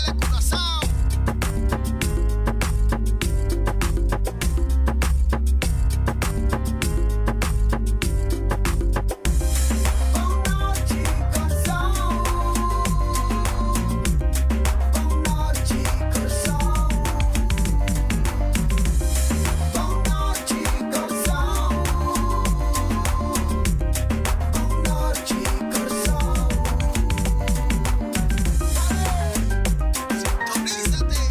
Telecuraçao. Bon nochi Kòrsou. Bon nochi Kòrsou. Bon nochi Kòrsou. Bon nochi Kòrsou. Sintonízate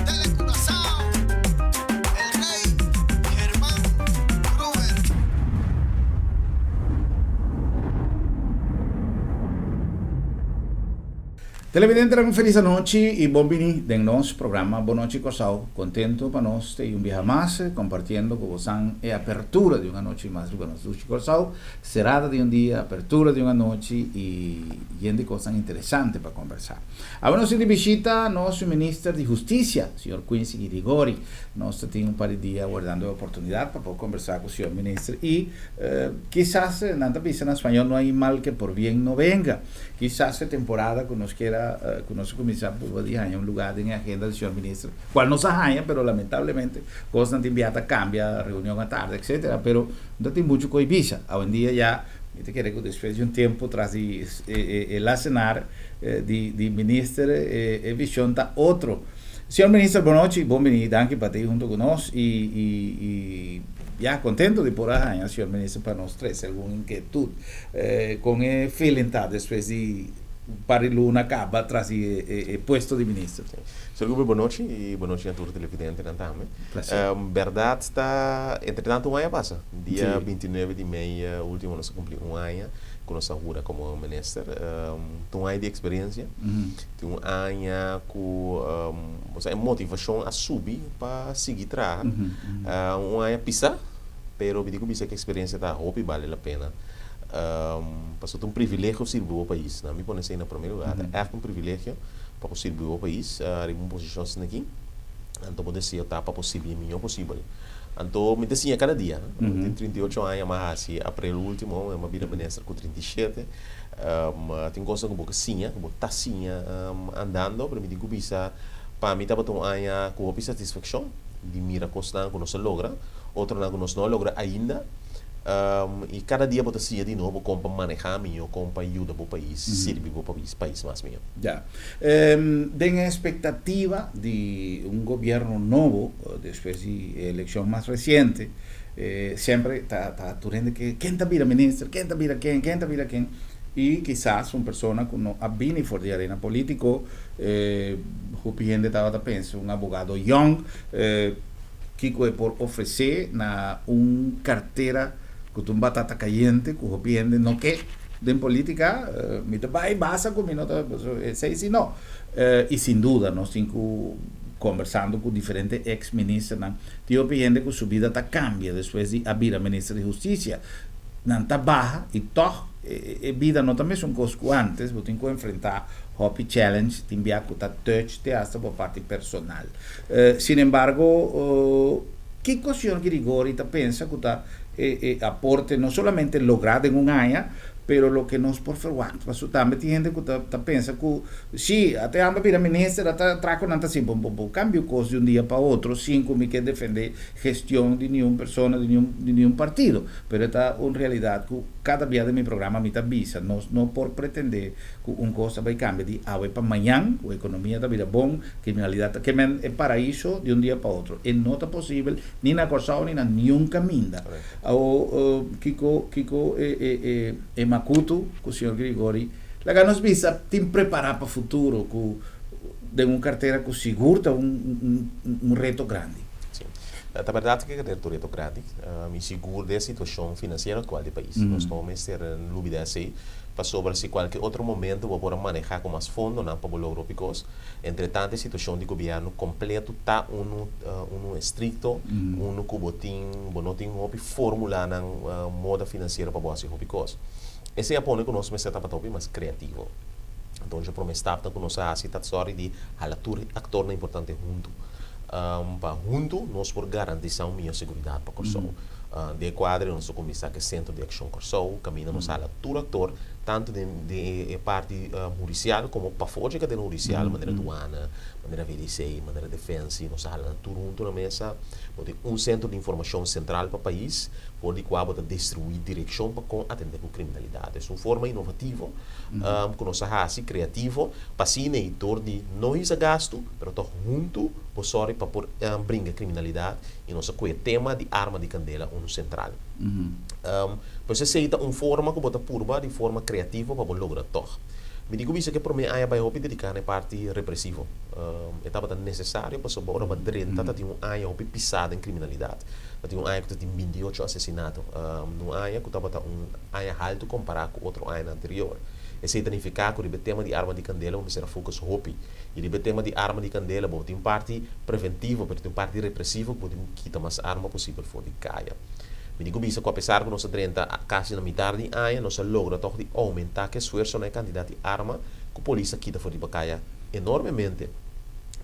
Telecuraçao. El Rey Germán Gruber. Televidentenan un felis anochi y bon bini den nos programa Bon Nochi Kòrsou. Contento pa nos ta un biaha mas compartiendo cu bosan e apertura di un anochi mas riba nos dushi Kòrsou. Cerada di un dia, apertura di un anochi y yen di cosnan interesante pa conversa. Awe nos tin di bishita nos Minister di Husticia, señor Quincy Girigorie. Nos ta tin un par di dia wardando e oportunidad pa por conversa cu señor Minister y kisas nan ta bisa na spañol no hay mal que por bien no venga. Kisas e temporada cu nos kier a cu nos a cuminsa purba di haña un lugar den e agenda di señor Minister, cual nos a haña pero lamentablemente cosnan tin bia ta cambia, reunion a tarda etcetera, pero no ta tin mucho cu e bisa. Awendia ya mi ta kere cu despues di un tempo tras di e lacenar di di Minister e vision ta otro. Señor Minister bonochi, bon bini, danki pa ta hunto cu nos y y y ya contento di por a haña señor Minister pa nos trece algun inquietud. Con e feeling ta despues di un par di luna caba tras di e puesto di minister? Señor Cooper, bonochi y bonochi na tur televidentenan tambe. Placer. Berdad ta entre tanto un aña pasa. Dia 29 di mei ultimo nos a cumpli un aña cu nos a hura como minister. Ta un aña di experiencia. Tin un aña cu bo sa e motivacion a subi pa sigui traha. Un aña pisa. Pero mi tin ku bisa ku eksperensia ta hopi bale la pena. Pasobra ta un privilegio sirbi bo pais. Na mi pone esei na promé lugar. Ta ègt un privilegio pa bo sirbi bo pais riba un posishon asina aki. Anto bo deseo ta pa bo sirbi e mihó posibel. Anto mi ta siña kada dia. Mi tin 38 aña, mi a hasi aprel último, mi a bira minister ku 37. Tin kosnan ku bo ke siña, ku bo ta siña andando, pero mi tin ku bisa pa mi tabata un aña ku hopi satisfakshon di mira kosnan ku nos a logra. Otronan ku nos no a logra ainda. I kada dia bo ta siña di nobo kon pa manehá mihó, kon pa yuda bo pais, sirbi bo pais mas mihó. Ya. Den e espektativa di un gobièrnu nobo despues di e elekshon mas resiente, semper ta ta tur hende ke ken ta bira minister, ken ta bira ken, ken ta bira ken. I kisas un persona ku no a bini for di arena polítiko, hopi hende tabata pensa un abogado yòn, Kiko e por ofresé na un kartera ku ta un batata kayente ku hopi hende no ke den polítika? Mi ta bai basa ku mi no ta esei si no. I sin duda nos tin ku kombersando ku diferente eks ministernan tin hopi hende ku su bida ta kambia despues di a bira minister di hustisia. Nan ta baha i tòg e bida no ta mesun kos ku antes. Bo tin ku enfrentá hopi challenge tin bia ku ta touch te hasta bo parti personal. Sin embargo, kiko señor Girigori ta pensa ku ta e aporte no solamente lográ den un aña, pero loke nos por ferwagt? Pasobra tambe tin hende ku ta pensa ku si, a te amba bira minister, a ta traha ku nan ta hasi bon bon bon. Kambio kos di un dia pa otro sin ku mi ke defendé gestion di niun persona, di niun di niun partido. Pero e ta un realidat ku kada bia den mi programa mi ta bisa, nos no por pretendé ku un kos ta bai kambia di awe pa mañan, ku ekonomia ta bira bon, Kriminalidat ta kemen e paraiso di un dia pa otro. E no ta posibel ni na Kòrsou ni na niun kaminda. Awo kiko kiko e e e e makutu ku señor Grigori laga nos bisa tin prepará pa futuro ku den un kartera ku sigur ta un un un reto grandi. Sí. Ta bèrdat ku e kartera ta un reto grandi. Mi sigur den e situashon finansiero aktual di pais. Nos no mester lubidá esei pasobra si kualke otro momento bo por a manehá ku mas fondonan pa bo logra hopi kos. Entretanto e situashon di gobièrnu kompleto ta unu unu estrikto, unu ku bo tin bo no tin hopi formulanan moda finansiero pa bo hasi hopi kos. Esei a pone ku nos mester tabata hopi mas kreativo. Entonces e prome stapnan ku nos a hasi ta sòri di hala tur e aktornan importante huntu pa huntu nos por garantisá un mihó seguridat pa Kòrsou. Den e kuadro nos a kuminsá ku e Sentro di Akshon Kòrsou kaminda nos hala tur aktor. Tantu den e parti hudisial komo pafó dje kadena hudisial, manera duana, manera VDC, manera Defensie, nos a hala nan tur huntu na mesa. Bo tin un sentro di informashon sentral pa pais, for di kua bo ta distribuí direkshon pa kon atendé ku kriminalidat. Es un forma inovativo ku nos a hasi, kreativo, pa asina ei dor di no hisa gastu, pero tòg huntu bo sòri pa por bringa kriminalidat i nos a kohe tema di arma di kandela unu sentral. Pues esei ta un forma ku bo ta purba di forma kreativo pa bo logra tòg. Mi tin ku bisa ku e promé aña bai hopi dediká na e parti represivo. E tabata nesesario pasobra ora bo a drenta ta tin un aña hopi pisá den kriminalidat. Ta tin un aña ku ta tin 28 asesinato. Un aña ku tabata un aña haltu kompará ku otro añanan anterior. Esei ta nifiká ku riba e tema di arma di kandela bo mester a focus hopi. I riba e tema di arma di kandela bo tin un parti preventivo pero tin un parti represivo ku bo tin ku kita mas arma posibel for di kaya. Mi tin ku bisa ku apesar ku nos a drenta kasi na mitar di aña, nos a logra tòg di oumentá ku esfuerso na e kantidat di arma ku polis a kita for di bakaya enormemente.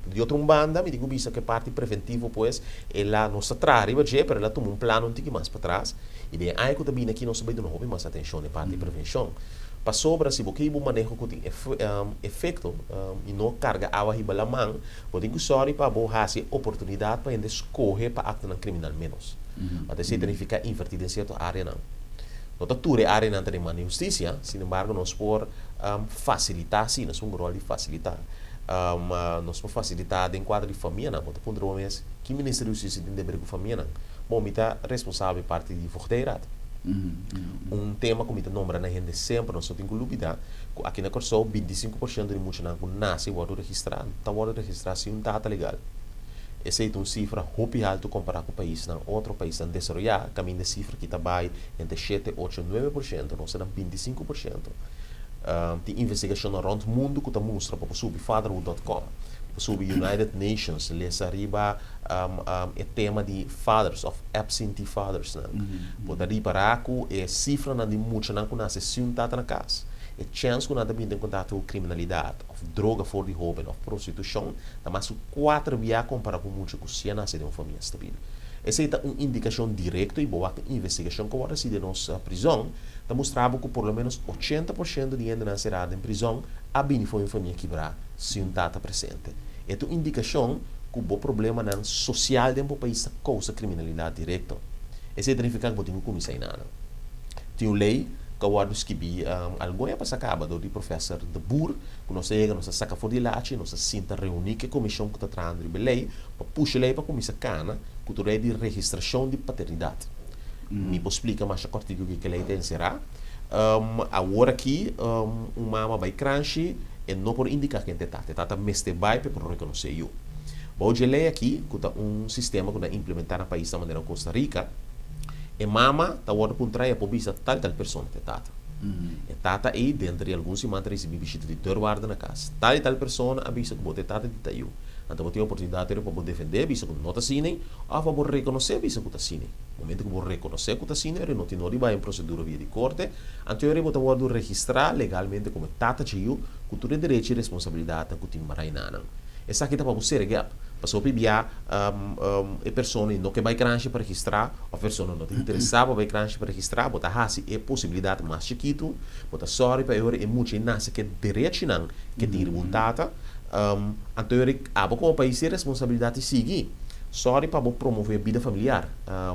Pero di otro un banda, mi tin ku bisa ku e parti preventivo pues, el a, nos ta traha riba dje, pero el a tuma un plano un tiki mas patras, i den e aña ku ta bini aki nos ta bai duna hopi mas atenshon na e parti prevenshon. Pasobra si bo ke hiba un maneho ku tin efekto i no karga awa hiba laman, bo tin ku sòri pa bo hasi e oportunidat pa hende skohe pa aktonan kriminal ménos. Anto esei ta nifiká invertí den sierto áreanan. No ta tur e áreanan ta den man di hustisia, sin embargo nos por fasilitá, sí, nos hunga ròl di fasilitá. Nos por fasilitá den kuadro di famianan. Bo ta puntra bo mes, ki minister di hustisia tin deber ku famianan? Bon, mi ta responsabel parti di Voogdijraad. Un tema ku mi ta nombra na hende semper, nos no tin ku lubidá ku aki na Kòrsou 25% di muchanan ku nase wòrdu registrá ta wòrdu registrá sin un tata legal. Esei ta un sifra hopi haltu kompará ku paisnan otro paisnan desaroyá, kaminda e sifra ki ta bai entre shete, ocho, 9%, nos ta na 25%. Tin investigashonnan rònt mundu ku ta mustra pa bo subi fatherhood dòt kòm, pa bo subi United Nations, lesa riba e tema di fathers òf absentee fathersnan. Bo ta ripará ku e sifranan di muchanan ku nase sin un tata na kas, e chèns ku nan ta bini den kontakto ku kriminalidat òf droga for di hóben òf prostitushon ta mas ku kuater bia kompará ku mucha ku si a nase den un famia stabil. Esei ta un indikashon direkto i bo wak un investigashon ku a wòrdu hasi den nos prizòn ta mustra bo ku por lo ménos 80% di hendenan será den prizòn a bini for di un famia kibrá sin un tata presente. E ta un indikashon ku bo problemanan sosial den bo pais ta kousa kriminalidat direkto. Esei ta nifiká ku bo tin ku kuminsá einan. Tin un lei ku a wòrdu skibí algun aña pasá kaba dor di Profèser De Boer Ku nos a yega nos a saka for di lachi, nos a sinta reuní ku e komishon ku ta trahando riba e lei pa pusha e lei pa kuminsá kana ku tur lei di registrashon di paternidat. Mi por splika masha kòrtiku kiko e lei ta enserá. Awor aki un mama bai kranshi e no por indiká ken ta e tata. E tata mester bai pa e por rekonosé yu. Bou dje lei aki, ku ta un sistema ku nan implementá na paisnan manera Costa Rica, e mama ta wòrdu puntrá i a por bisa tal i tal persona ta e tata. E tata ei denter di algun siman ta risibí bishita di deurwaarder na kas. Tal i tal persona a bisa ku bo ta e tata di ta yu. Anto bo tin oportunidat eri pa bo defendé bisa ku no ta asina ei òf pa bo rekonosé bisa ku ta asina ei. Momento ku bo rekonosé ku ta asina eri no tin nodi bai un prosedura via di korte, anto eri bo ta wòrdu registrá legalmente komo e tata dje yu ku tur e derecho i responsabilidatnan ku tin marai na nan. Esaki ta pa bo sera gèp. Pasobra pibia e persona i no ke bai kranshi pa registrá òf e persona no ta interesá pa bai kranshi pa registrá, bo ta hasi e posibilidat mas chikitu, bo ta sòri pa e ora e mucha i nase ku e derechinan ke tin riba un tata. Anto e ora abo komo pais tin e responsabilidat di sigui sòri pa bo promové bida familiar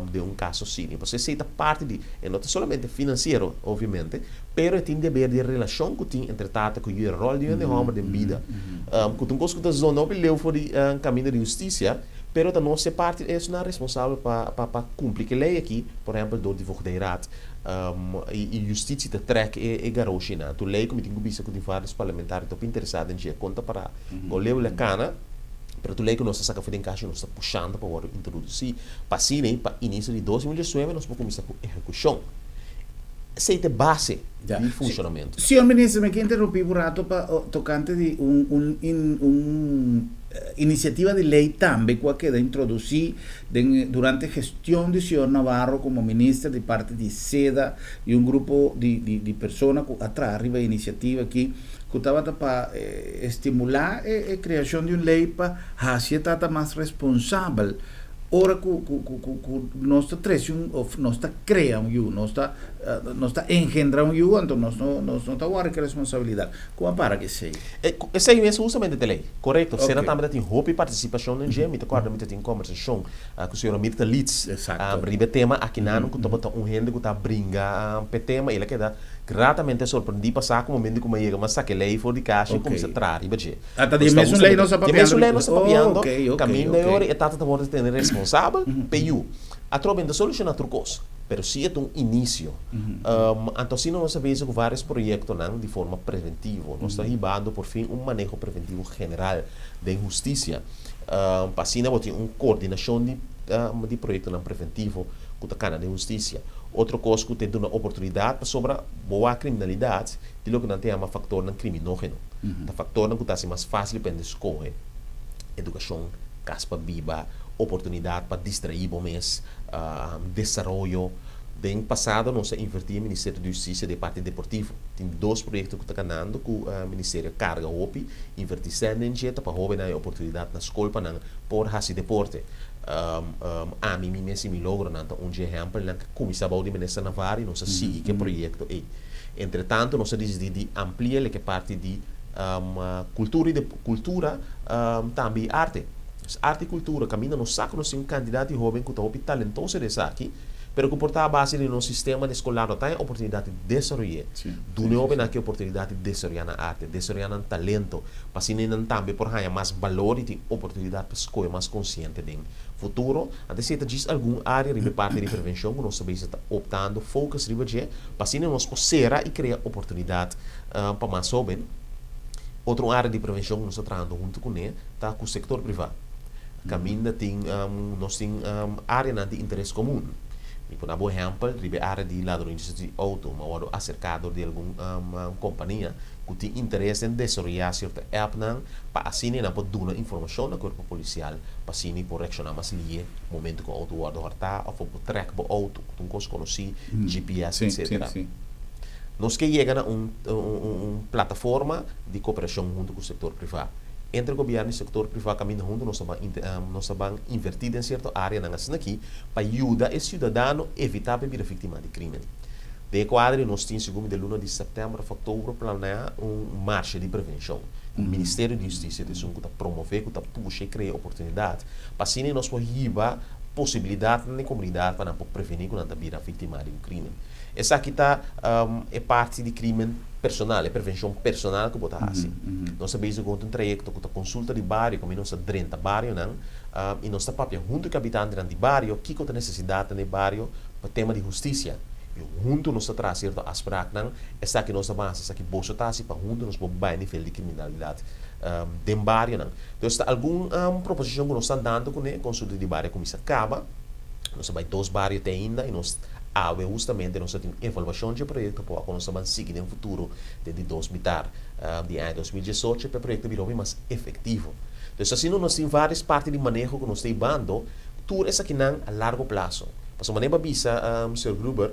den un kaso asina. Pasobra esei ta parti di, e no ta solamente finansiero obviamente, Pero e tin deber di e relashon ku tin entre tata ku yu, e ròl di un hende hòmber den bida. Ku ta un kos ku ta zona hopi leu for di kaminda di hustisia, pero ta nos e parti esunnan responsabel pa pa pa kumpli ku e lei aki, por ehèmpel dor di Voogdijraad i justitsia ta trèk e e garoshinan. Tur lei ku mi tin ku bisa ku tin vários parlamentario ta hopi interesá den dje, kon ta pará, kon leu la kana, pero tur lei ku nos ta saka for den kashi nos ta pushando pa wòrdu introdusí pa asina pa inisio di 2019 nos por kuminsá ku ehekushon. Esei ta e base di funshonamentu. Señor Minister, mi ke interrumpí un rato pa tokante di un un un inisiativa di lei tambe ku a keda introdusí den durante gestion di señor Navarro komo minister di parti di seda i un grupo di di di persona ku a traha riba e inisiativa aki ku tabata pa estimulá e kreashon di un lei pa hasi e tata mas responsabel. Ora ku ku ku ku ku nos ta trese un òf nos ta krea un yu, nos ta Nos ta engendra un yu, anto nos no nos no ta wòrdu ku responsabilidat. Kon a para ku esei? Esei mes hustamente ta lei. Korekto. Sena tambe ta tin hopi partisipashon den dje. Mi ta kòrda mi ta tin kòmbersashon ku señora Mirta Leeds riba e tema akinan ku tabata un hende ku ta bringa p'e tema. El a keda gratamente sorprendí pa sa ku momento ku mi a yega mi a saka e lei for di kasha i kuminsá traha riba dje. Ah, ta di e mesun lei nos a papiando? Di e mesun lei nos a papiando. Kaminda e ora e tata ta wòrdu tene responsabel p'e yu. Atrobe no ta solushoná tur kos. Pero si e ta un inicio. Anto asina nos a bezig cu varios proyectonan di forma preventivo. Nos ta hibando por fin un maneho preventivo general den husticia. Pa asina bo tin un coordinacion di di proyectonan preventivo cu ta cana den husticia. Otro cos cu ta duna oportunidad pasobra bo wak criminalidad di loke nan ta yama factornan criminogeno. Ta factornan cu ta haci mas facil pa hende scoge educacion, cas pa biba, oportunidad pa distraí bo mes. Desaroyo. Den pasado nos a invertí e Ministerio di Hustisia den parti deportivo. Tin dos proyekto ku ta kanando ku Ministerio a karga hopi invertí sèn den dje ta pa hóbennan e oportunidat na skol pa nan por hasi deporte. Ami mi mes i mi logronan ta un dje ehèmpelnan ku kuminsá bou di Minister Navarro i nos a sigui ku e proyekto ei. Entretanto nos a disidí di amplia leke parti di kultura i kultura tambe i arte. Nos arte i kultura kaminda nos sa ku nos tin un kantidat di hóben ku ta hopi talentoso den esaki, pero ku por ta a base di nos sistema di eskolar no ta haña oportunidat di desaroy'é. Duna e hóbennan aki oportunidat di desaroyá nan arte, desaroyá nan talento, pa asina nan tambe por haña mas balor i tin oportunidat pa skohe mas konsiente den futuro. Anto esei ta djis algun área riba e parti di prevenshon ku nos ta bisa ta optando focus riba dje, pa asina nos por sera i krea oportunidat pa mas hóben. Otro un área di prevenshon ku nos ta trahando huntu kuné ta ku sektor privá. Kaminda tin nos tin áreanan di interes komun. Mi por da bo ehèmpel riba e área di ladronisia di outo. Mi a wòrdu aserká dor di algun kompania ku tin interes den desaroyá sierto appnan pa asina nan por duna informashon na kuerpo polisial pa asina por reakshoná mas lihe momentu ku un outo wòrdu hòrtá òf bo por trèk bo outo ku ta un kos konosí, GPS, etsetera. Nos ke yega na un plataforma di koperashon huntu ku sektor privá. Entre gobièrnu i sektor privá kaminda huntu nos ta ban nos ta ban invertí den sierto áreanan asina aki pa yuda e siudadano evitá pa e bira víktima di krímen. Den e kuadro ei nos tin segun mi den luna di sèptèmber òf òktober planeá un marsha di prevenshon. Ku Ministerio di Hustisia ta esun ku ta promové, ku ta pusha i krea oportunidat pa asina nos por hiba posibilidatnan den komunidat pa nan por prevení ku nan ta bira víktima di un krímen. Esaki ta e parti di krímen. Personal, e prevenshon personal ku bo ta hasi. Nos a bezig ku un trayekto ku ta konsulta di bario, kaminda nos ta drenta barionan i nos ta papia huntu ku e habitantenan di bario kiko ta nesesidatnan di e bario pa tema di hustisia. I huntu nos ta traha sierto afspraknan, esaki nos ta basa, esaki boso ta hasi pa huntu nos por bai nivel di kriminalidat den barionan. Entonces ta algun proposishon ku nos ta andando kuné, konsulta di bario a kuminsá kaba, nos a bai dos bario te ainda i nos. Awe hustamente nos ta tin un evaluashon dje proyekto pa wak kon nos ta ban sigui den futuro den di dos mitar di aña 2018 pa e proyekto bira hopi mas efektivo. Entonces asina nos tin varios parti di maneho ku nos ta hibando tur esakinan a largo plaso. Pasobra manera bo a bisa señor Gruber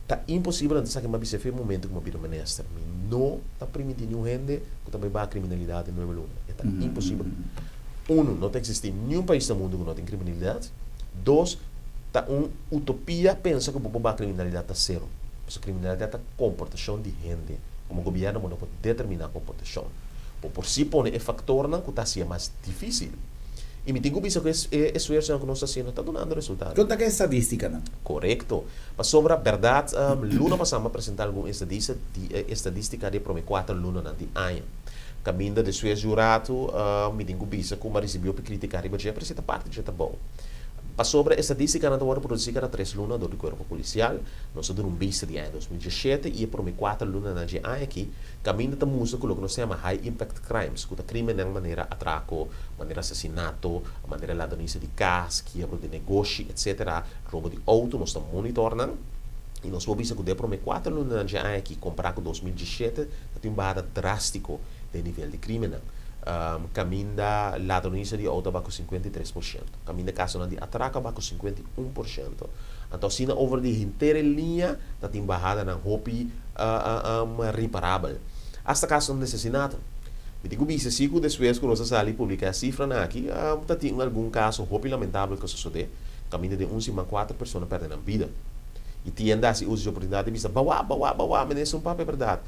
ta imposibel anto esaki mi a bisa fe momento ku mi a bira minister. Mi no ta primiti niun hende ku ta bai baha kriminalidat den nuebe luna. E ta imposibel. Uno, no ta existi niun pais na mundo ku no tin kriminalidat. Dos, ta un utopia pensa ku bo por baha kriminalidat na sero. Pasobra kriminalidat ta komportashon di hende. Komo gobièrnu bo no por determiná komportashon. Bo por sí pone e faktornan ku ta hasié mas difísil. I mi tin ku bisa ku e esfuersonan ku nos ta hasiendo ta dunando resultado. Kon ta ku e estadístikanan? Korekto. Pasobra bèrdat luna pasá mi a presentá algun estadístika di e promé kuater lunanan di aña. Kaminda despues di un ratu mi tin ku bisa ku mi a risibí hopi krítika riba dje, pero esei ta parti dje trabou. Pasobra e stadístikanan ta wòrdu produsí kada tres luna dor di kuerpo polisial. Nos a duna un bista di aña 2017 i e promé kuater lunanan dje aña akí, kaminda ta mustra ku loke nos ta yama high impact crimes, ku ta krímennan manera atrako, manera asesinato, manera ladronisia di kas, kiebro di negoshi, etsetera, robo di outo, nos ta monitor nan i nos por bisa ku den e promé kuater lunanan dje aña akí kompará ku 2017 ta tin un bahada drástiko den nivel di krímennan. Kaminda ladronisia di outo a baha ku 53%. Kaminda kasonan di atrako a baha ku 51%. Anto asina over di henter e liña ta tin bahadanan hopi riparabel. Asta kasonan di asesinato. Mi tin ku bisa si ku despues ku nos a sali publiká e sifranan aki, ta tin algun kaso hopi lamentabel ku a sosodé, kaminda den un siman kuater persona pèrdè nan bida. I tin hende a hasi uso di oportunidat i bisa, Bawa, bawa, bawa, minister un papia bèrdat.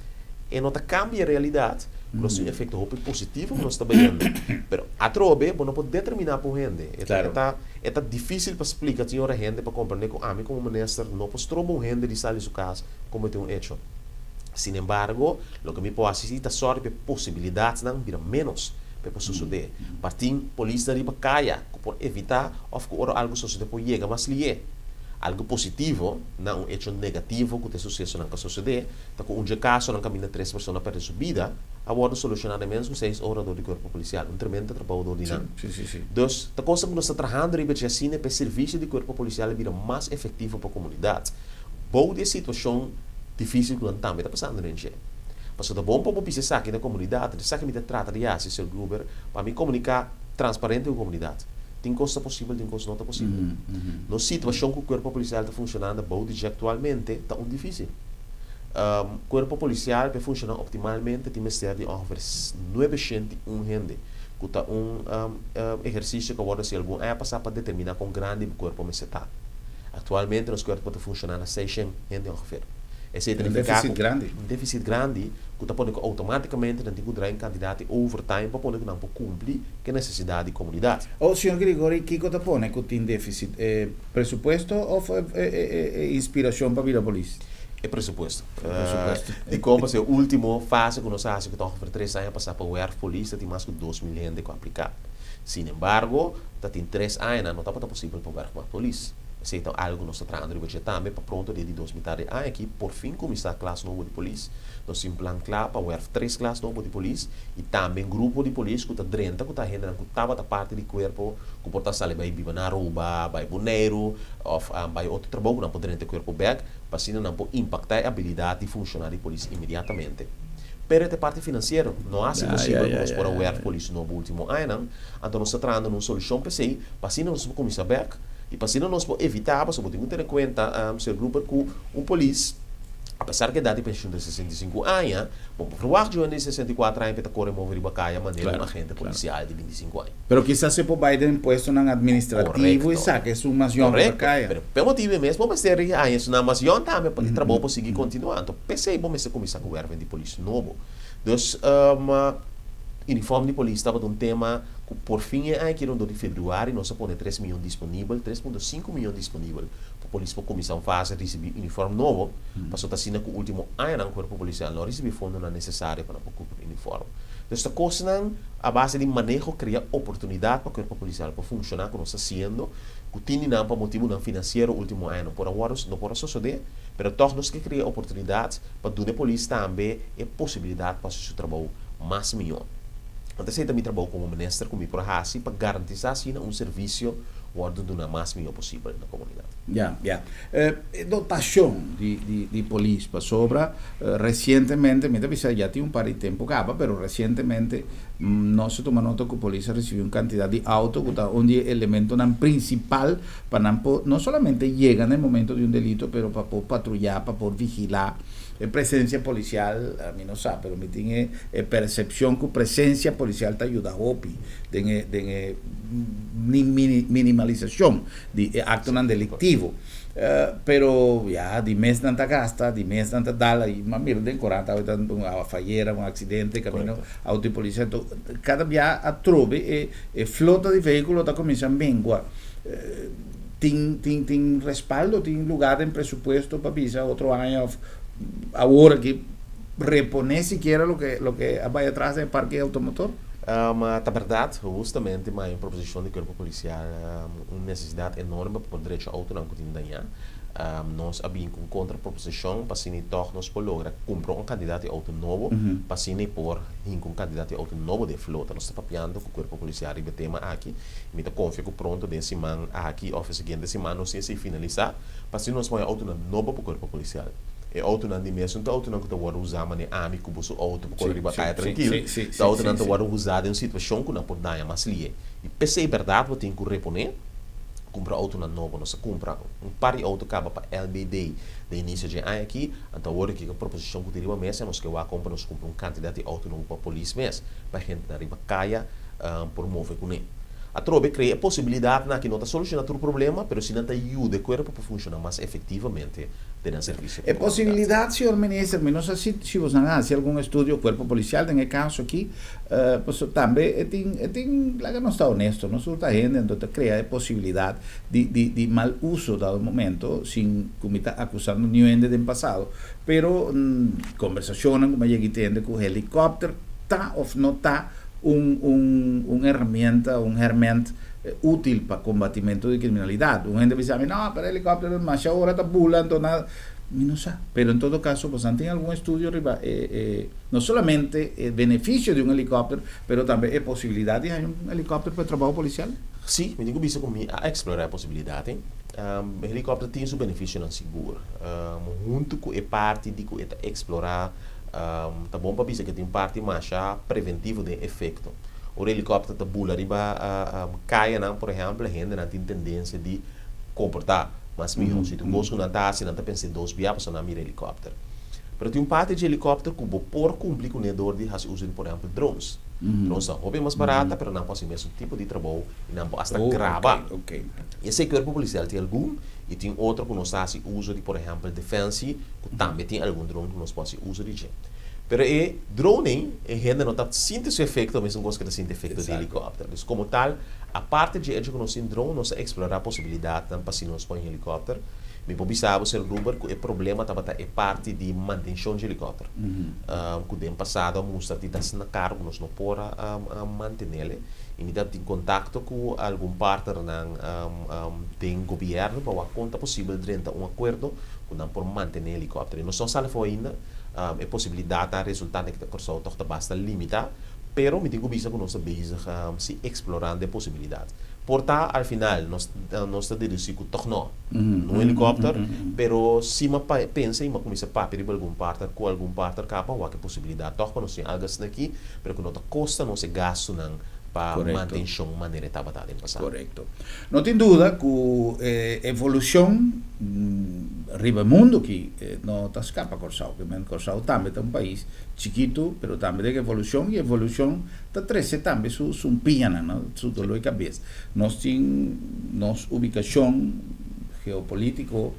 E no ta kambia e realidat, ku nos tin un efekto hopi positivo ku nos ta bayendo. Pero atrobe bo no por determiná pa un hende. E ta, e ta, e ta difísil pa splika tin ora hende pa komprendé ku ami komo minister no por stroba un hende di sali su kas kometé un echo. Sinembargo, loke mi por hasi si ta sòru pa e posibilidatnan bira ménos pa e por sosodé. Pa tin polisnan riba kaya ku por evitá òf ku ora algu sosodé por yega mas lié. Algu positivo na un echo negativo ku ta e susesonan ku a sosodé ta ku un dje kasonan kaminda tres persona a pèrdè su bida a wòrdu solushoná den ménos ku seis ora dor di kuerpo polisial. Un tremendo trabou dor di nan. Dus, ta kosnan ku nos ta trahando riba dje asina pa e servisio di kuerpo polisial a bira mas efektivo pa komunidat bou di e situashon difísil ku nan tambe ta pasando den dje. Pasobra ta bon pa bo bisa esaki na komunidat, esaki mi ta trata di hasi, señor Gruber, pa mi komuniká transparente ku komunidat. Tin kos ta posibel, tin kos no ta posibel. Nos situashon ku kuerpo polisial ta funshonando bou di dje aktualmente ta un difísil. Kuerpo polisial pa e funshoná optimalmente tin mester di ongeveer 901 hende, ku ta un ehersisio ku a wòrdu hasi algun aña pasá pa determiná kon grandi bo kuerpo mester ta. Aktualmente nos kuerpo ta funshoná na 600 hende ongeveer. Esei ta Un nifiká défisit ku grandi. un défisit grandi ku ta pone ku outomátikamente nan tin ku drai un kantidat di overtime pa pone ku nan por kumpli ku e nesesidat di komunidat. O, señor Grigori, kiko ta pone ku tin defisit? E presupuesto of e inspirashon pa bira polis? E presupuesto. E presupuesto. Dikon? Pasobra e ultimo fase ku nos a hasi ku ta ongeveer tres aña pasá pa wèrf polis ta tin mas ku 2000 hende ku a apliká. Sin embargo, ta tin tres añanan no tabata posibel pa wèrf mas polis. Esei ta algu ku nos ta trahando riba dje tambe pa pronto dia di dos mitar di aña aki por fin kuminsá klas nobo di polis. Nos tin plan kla pa wèrf tres klas nobo di polis i tambe un grupo di polis ku ta drenta ku ta hendenan ku tabata parti di kuerpo ku por ta sali bai biba na Aruba, bai Boneiru òf bai otro trabou ku nan por drenta e kuerpo bèk pa asina nan por impaktá e abilidat di funshoná di polis inmediatamente. Pero e ta e parti finansiero. No a hasi posibel ku nos por a wèrf polis nobo último añanan, anto nos ta trahando na un solushon p'esei pa asina nos por kuminsá bèk. I pa asina nos por evitá, pasobra bo tin ku tene kuenta, señor Gruber, ku un polis, apesar ku e edat di penshun ta 65 aña, bo no por ferwagt dje un hende di 64 aña pa e ta kore move riba kaya manera un agente polisial di 25 aña. Pero kisas e por bai den puestonan administrativo i saka esun mas yòn riba kaya. Pero p'e motibu e mes bo mester haña esunnan mas yòn tambe pa e trabou por sigui kontinuá. Anto p'esei bo mester kuminsá ku wèrving di polis nobo. Dus, uniform di polis tabata un tema. Ku por fin e aña aki rondó di februari nos a pone tres miyon disponibel, 3.5 miyon disponibel, pa polis por kuminsá un fase risibí uniform nobo, pasobra ta asina ku último añanan kuerpo polisial no a risibí fondonan nesesario pa nan por kumpra uniform. Entonces ta kosnan a base di maneho krea oportunidat pa kuerpo polisial por funshoná ku nos ta hasiendo, ku tin di nan pa motibunan finansiero último aña no por a wòrdu no por a sosodé, pero tòg nos ke krea oportunidat pa duna e polis tambe e posibilidat pa hasi su trabou mas mihó. Anto esei ta mi trabou komo minister ku mi por hasi pa garantisá asina un servisio wòrdu duná mas mihó posibel na komunidat. Ya, ya. E dotashon di di di polis pasobra resientemente, mi ta bisa ya tin un par di tempu kaba, pero resientemente nos a tuma nota ku polis a risibí un kantidat di outo ku ta un di e elementonan prinsipal pa nan por no solamente yega na e momento di un delito pero pa por patruyá, pa por vigilá. E presencia policial, mi no sa, pero mi tin e e percepcion cu presencia policial ta yuda hopi den e den e minimalisacion di e actonan delictivo. Pero ya di mes nan ta gasta, di mes nan ta dal, y m'a mira den corant awe ta un awa fayera, un accidente camino auto di policia, anto cada bia atrobe e e flota di vehiculo ta cuminsa mengua. Tin tin tin respaldo, tin lugar den presupuesto pa bisa otro aña of awor aki repone sikiera loke loke a bai atras den e parke automotor? Ta berdad, hustamente m'a un proposicion di Cuerpo Policial, un necesidad enorme pa por drecha autonan cu tin daña. Nos a bin cu un contra proposicion pa asina y tog nos por logra cumpra un cantidad di auto nobo pa asina y por hinca un cantidad di auto nobo den flota. Nos ta papiando cu Cuerpo Policial riba e tema aki. Mi ta konfia ku pronto den siman aki òf e siguiente siman nos tin esei finalisá pa asina nos pon e outonan nobo pa kuerpo polisial. E outonan di mes no ta outonan ku ta wòrdu usá manera ami ku bo su outo pa kore riba kaya trankil. Ta outonan ta wòrdu usá den un situashon ku nan por daña mas lihe. I p'esei bèrdat bo tin ku reponé, kumpra outonan nobo. Nos a kumpra un par di outo kaba pa LBD den inisio dje aña aki. Anto awor di kiko proposishon ku tin riba mesa nos ke wak kon pa nos kumpra un kantidat di outo nobo pa polis mes, pa e hendenan riba kaya por move kuné. Atrobe krea e posibilidatnan aki no ta solushoná tur problema, pero si nan ta yuda e kuerpo pa funshoná mas efektivamente den nan servisio ku E komunidat. posibilidat, señor Minister, mi no sa si si boso a hasi algun estudio, kuerpo polisial den e kaso aki, pasobra tambe e tin e tin, laga nos ta honesto, nos tur ta hende, anto ta krea e posibilidat di di di mal uso dado momento, sin ku mi ta akusando niun hende den pasado, pero kombersashonnan ku mi a yega i tende ku helikòpter ta òf no ta un un un herramienta, un herment útil pa kombatimento di kriminalidat. Un hende bisa mi, no, pero helikòpter masha ora ta bula, anto nada. Mi no sa. Pero en todo kaso bosan tin algun estudio riba e e no solamente e benefisio di un helikòpter, pero tambe e posibilidat di haña un helikòpter pa e trabou polisial? Sí, mi tin ku bisa ku mi a eksplorá e posibilidat ei. E helikòpter tin su benefisionan sigur. Huntu ku e parti di ku e ta eksplorá Ta bon pa bisa ku e tin un parti masha preventivo den efekto. Ora helikòpter ta bula riba kayanan, por ehèmpel, hendenan tin tendensia di komportá mas mihó. Si tin kos ku nan ta hasi, nan ta pensa dos bia pasobra nan a mira helikòpter. Pero tin un parti dje helikòpter ku bo por kumpli kuné dor di hasi uso di, por ehèmpel, drones. Drones ta hopi mas barata, pero nan por hasi mesun tipo di trabou i nan por asta graba. I esei kuerpo polisial tin algun i tin otro ku nos ta hasi uso di, por ehèmpel, Defensie. Ku tambe tin algun drone ku nos por hasi uso di dje. Pero e drone ei, e hende no ta sinti su efekto mesun kos ku ta sinti efekto di helikòpter. Dus komo tal, aparte dje echo ku nos tin drone, nos a eksplorá posibilidatnan pa si nos pon helikòpter. Mi por bisa bo, señor Gruber, ku e problema tabata e parti di mantenshon dje helikòpter. Ku den pasado a mustra di ta asina karu ku nos no por a mantenel. I mi ta tin kontakto ku algun partnernan den gobièrnu pa wak kon ta posibel drenta un akuerdo ku nan por mantené helikòpter. I nos no sali afó ainda. E posibilidat a resultá den ku Kòrsou tòg ta basta limitá, pero mi tin ku bisa ku nos ta bezig si eksplorando e posibilidat. Por ta al final nos nos ta dedusí ku tòg nò, no helikòpter, pero si mi a pensa i mi a kuminsá papia riba algun partner ku algun partner kaba wak e posibilidat tòg pa nos tin algu asina aki, pero ku no ta kosta nos e gastunan pa mantenshon manera e tabata den pasado. Korekto. No tin duda ku e evolushon riba e mundu aki no ta skapa Kòrsou. Ke men Kòrsou tambe ta un pais chikitu, pero tambe den evolushon i evolushon ta trese tambe su sumpiñanan, no, su doló di kabes. Nos tin nos ubikashon geopolítiko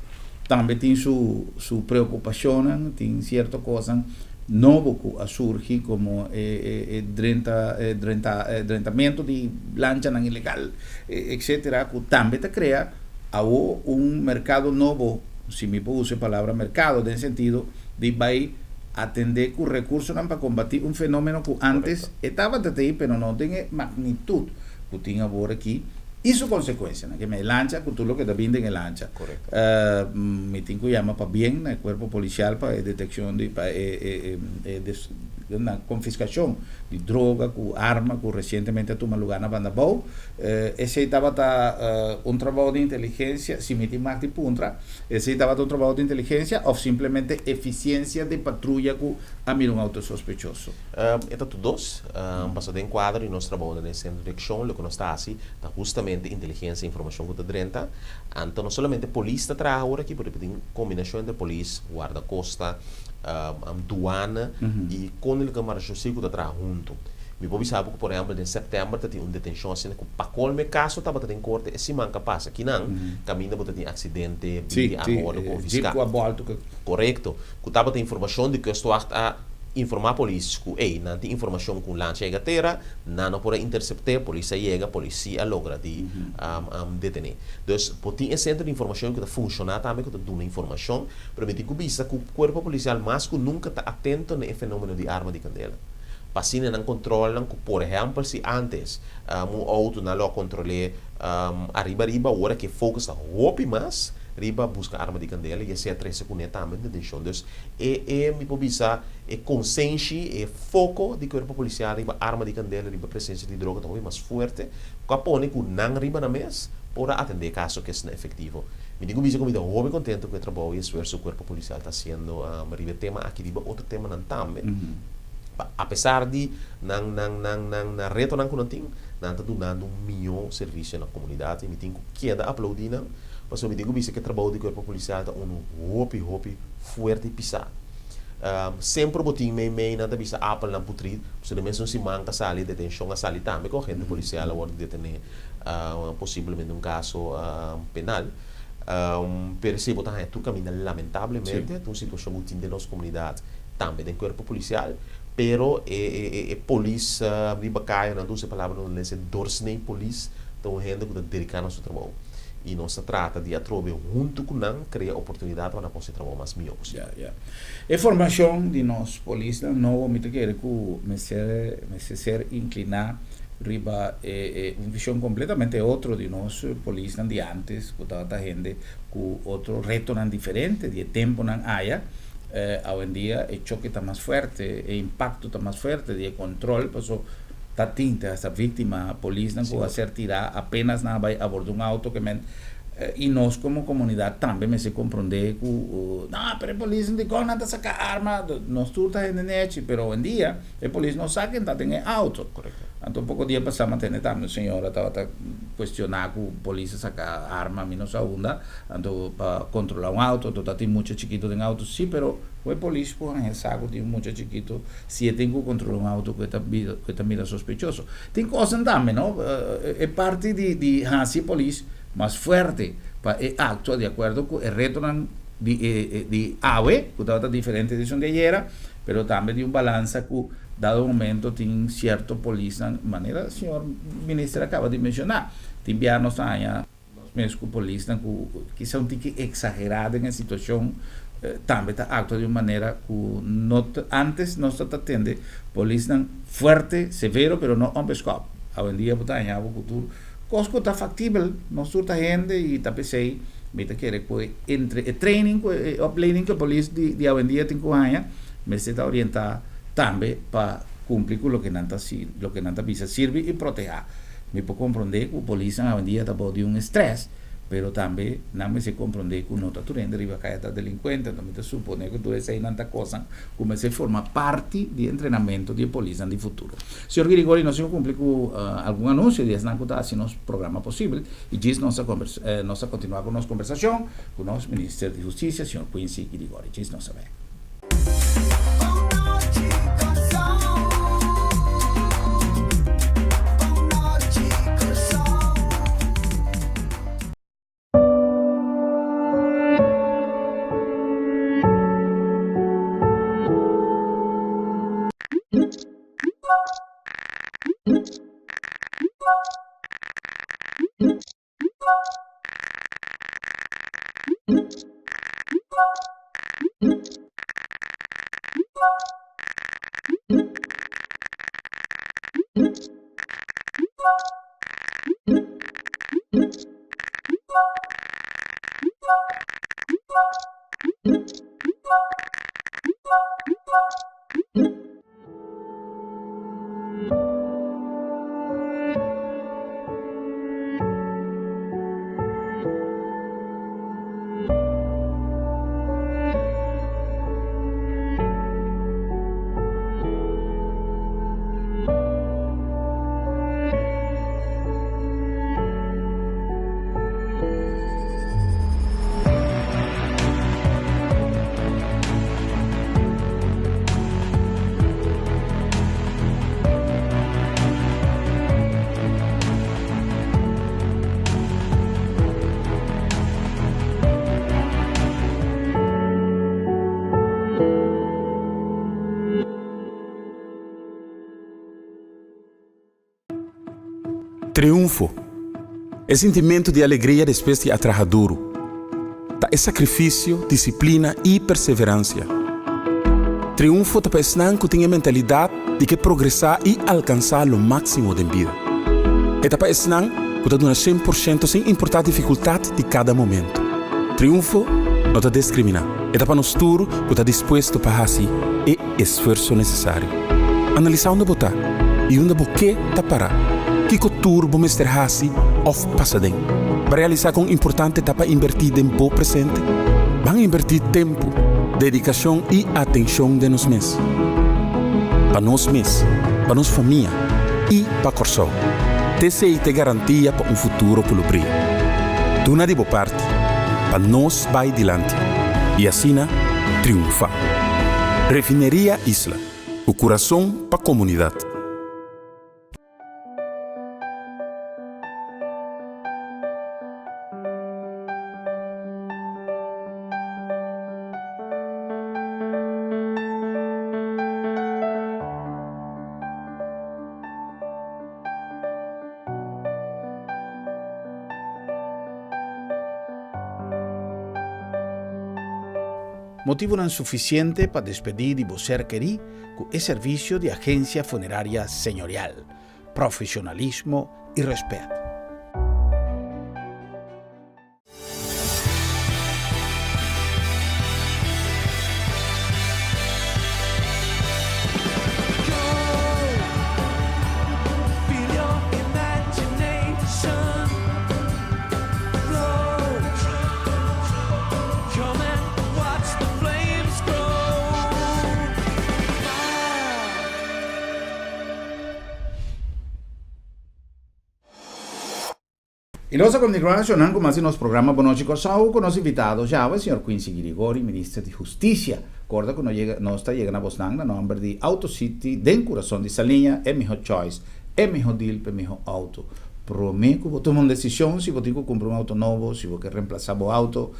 tambe tin su su preokupashonnan, tin sierto kosnan nobo ku a surgi komo e drenta e drenta e drentamentu di lanchanan ilegal etcetera ku tambe ta krea awo un merkado nobo, si mi por usa e palabra merkado den sentido di bai atende ku rekursonan pa kombatí un fenomeno ku antes e tabata tei pero no den e magnitut ku tin awor aki i su konsekuensianan. Ke me e lancha ku tur loke ta bin den e lancha. Mi tin ku yama pabien na e kuerpo polisial pa e detekshon di pa e e na konfiskashon di droga ku arma ku resientemente a tuma lugá na Bandabou. Esei tabata un trabou di inteligensia, si mi tin mag di puntra, esei tabata un trabou di inteligensia òf simplemente efisiensia di patruya ku a mira un outo sospechoso? E ta tur dos. Pasobra den kuadro di nos trabounan den Sentro di Akshon loke nos ta hasi ta hustamente inteligensia i informashon ku ta drenta. Anto no solamente polis ta traha awor aki, pero tin kombinashon entre polis, wardakosta, duana i Koninklijke Marechaussee ku ta traha huntu. Mi por bisa bo ku por ehèmpel den sèptèmber ta tin un detenshon asina ku pa kolmo e kaso tabata den korte e siman ku a pasa kinan kaminda bo ta tin aksidente, bin di arma wòrdu konfiská. Korekto. Ku tabata informashon di Kustwacht a informá polis ku ey nan tin informashon ku un lancha yega tera, nan no por a intersept'é, polis a yega, polis sí a logra di detené. Dus bo tin e sentro di informashon ku ta funshoná tambe ku ta duna informashon, pero mi tin ku bisa ku kuerpo polisial mas ku nunka ta atento na e fenómeno di arma di kandela. Pa asina nan kontrolnan ku por ehèmpel si ántes un outo nan lo a kontrol'é ariba ariba, awor aki e focus ta hopi mas riba buska arma di kandela i esei a trese kuné tambe detenshon. Dus e e mi por bisa e konsenshi, e foko di kuerpo polisial riba arma di kandela, riba presensia di droga ta hopi mas fuerte ku a pone ku nan riba nan mes por a atendé e kaso ku esnan efektivo. Mi tin ku bisa ku mi ta hopi kontento ku e trabou i esfuerso ku kuerpo polisial ta hasiendo riba e tema aki, riba otro temanan tambe. Pa apesar di nan nan nan nan nan retonan ku nan tin, nan ta dunando un mihó servisio na komunidat i mi tin ku keda aploudí nan pasobra mi tin ku bisa ku e trabou di kuerpo polisial ta unu hopi hopi fuerte i pisá. Semper bo tin mei mei nan ta bisa apelnan putri, pasobra den mesun siman ta sali detenshon a sali tambe ku agente polisial a wòrdu detené posiblemente un kaso penal. Pero si bo ta haña tur kaminda lamentablemente ta un situashon ku tin den nos komunidat tambe den kuerpo polisial, pero e polis riba kaya nan ta usa e palabra nan ta lesa doorsnee polis ta un hende ku ta dediká na su trabou. I nos ta trata di atrobe huntu ku nan krea oportunidat pa nan por hasi trabou mas mihó posibel. Ya, ya. E formashon di nos polisnan nobo mi ta kere ku mester mester ser inkliná riba e e un vishon kompletamente otro di nos polisnan di ántes ku tabata hende ku otro retonan diferente di e tempunan aya. Awendia e choke ta mas fuerte, e impakto ta mas fuerte di e kontrol paso Ta tin te hasta víctima, polisnan cu a ser tirá apenas nan a bay aborda un auto ke men y nos como comunidad tambe mester comprende cu no pero e polisnan dicon nan ta saca arma, nos tur ta hende nechi pero hoendia e polis no sa ken ta den e auto. Anto poco dia pasa mi a tende tambe un señora tabata cuestiona cu polis a saca arma mi no sa unda anto pa controla un auto anto ta tin mucha chikito den auto, si pero cu e polis por haña sa cu tin un mucha chikito. Si e tin ku kontrola un auto ku e ta ku e ta mira sospechoso. Tin kosnan tambe no, e parti di di hasi e polis mas fuerte pa e aktua di akuerdo ku e retonan di e di awe ku tabata diferente di esun di ayera, pero tambe di un balansa ku dado momento tin sierto polisnan manera señor minister a kaba di menshoná, tin bia nos ta haña Nos mes ku polisnan ku kisa un tiki eksagerá den e situashon tambe ta aktua di un manera ku no ta, antes nos ta ta tende polisnan fuerte, severo, pero no ònbeskòp. Awendia bo ta haña bo ku tur kos ku ta faktibel, nos tur ta hende i ta p'esei mi ta kere ku entre e training ku e opleiding ku e polis di di awendia tin ku haña mester ta orientá tambe pa kumpli ku loke nan ta loke nan ta bisa sirbi i protehá. Mi por komprondé ku polisnan awendia ta bou di un estrès, pero tambe nan mester komprondé ku no ta tur hende riba kaya ta delinkuente, anto mi ta suponé ku tur eseinan ta kosnan ku mester forma parti di e entrenamentu di e polisnan di futuro. Señor Girigori, nos tin ku kumpli ku algun anunsio di esnan ku ta hasi nos programa posibel i djis nos a nos a kontinuá ku nos kombersashon ku nos Minister di Hustisia, señor Quincy Girigori. Djis nos a bek. Triunfo, E sintimentu di alegria despues di a traha duru. Ta e sakrifisio, disiplina i perseveransia. Triunfo ta pa esnan ku tin e mentalidat di ke progresá i alkansá lo máksimo den bida. E ta pa esnan ku ta duna 100% sin importá difikultat di kada momentu. Triunfo no ta deskriminá. E ta pa nos tur ku ta dispuesto pa hasi e esfuerso nesesario. Analisá unda bo ta i unda bo ke ta pará. Kiko tur bo mester hasi òf pasa den? Bo a realisá kon importante ta pa inbertí den bo presente? Ban inbertí tempu, dedikashon i atenshon den nos mes. Pa nos mes, pa nos famia i pa Kòrsou. T'esei ta e garantia pa un futuro ku lo bria. Duna di bo parti pa nos bai dilanti i asina triunfá. Refineria Isla, ku kurason pa komunidat. Motivonan sufisiente pa despedí di bo ser kerí ku e servisio di Agensia Funeraria Señorial, profesionalismo i rèspèt. I nos a kontinuá shonnan ku mas di nos programa Bon Nochi Kòrsou ku nos invitado djawe, señor Quincy Girigori, Minister di Hustisia. Korda ku nos ta yega na bosnan na nòmber di Auto City den kurason di Saliña, e mihó choice, e mihó deal pa e mihó auto. Promé ku bo tuma un desishon si bo tin ku kumpra un auto nobo, si bo ke remplasá bo auto,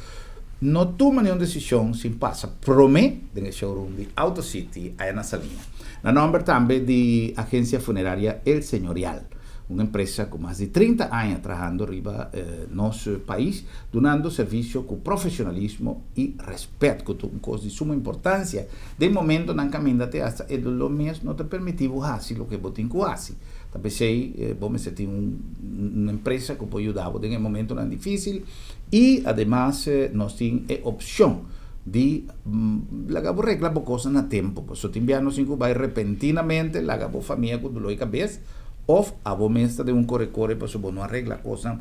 no tuma niun desishon sin pasa promé den e showroom di Auto City aya na Saliña. Na nòmber tambe di Agensia Funeraria El Señorial. Un empresa ku mas di 30 aña trahando riba nos pais, dunando servisio ku profesionalismo i rèspèt, ku ta un kos di suma importansia den momentonan kaminda te asta e doló mes no ta permití bo hasi loke bo tin ku hasi. Ta p'esei bo mester tin un empresa ku por yuda bo den e momentonan difísil i ademas nos tin e opshon di laga bo regla bo kosnan na tempu. Pasobra tin bia nos tin ku bai repentinamente laga bo famia ku doló di kabes Of abo mes ta den un kore kore pasobra bo no a regla kosnan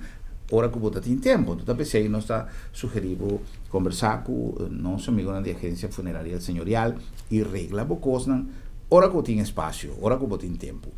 ora ku bo ta tin tempu. Enton ta p'esei nos ta sugerí bo kombersá ku nos amigonan di Agencia Funeraria El Señorial i regla bo kosnan ora ku bo tin espasio, ora ku bo tin tempu.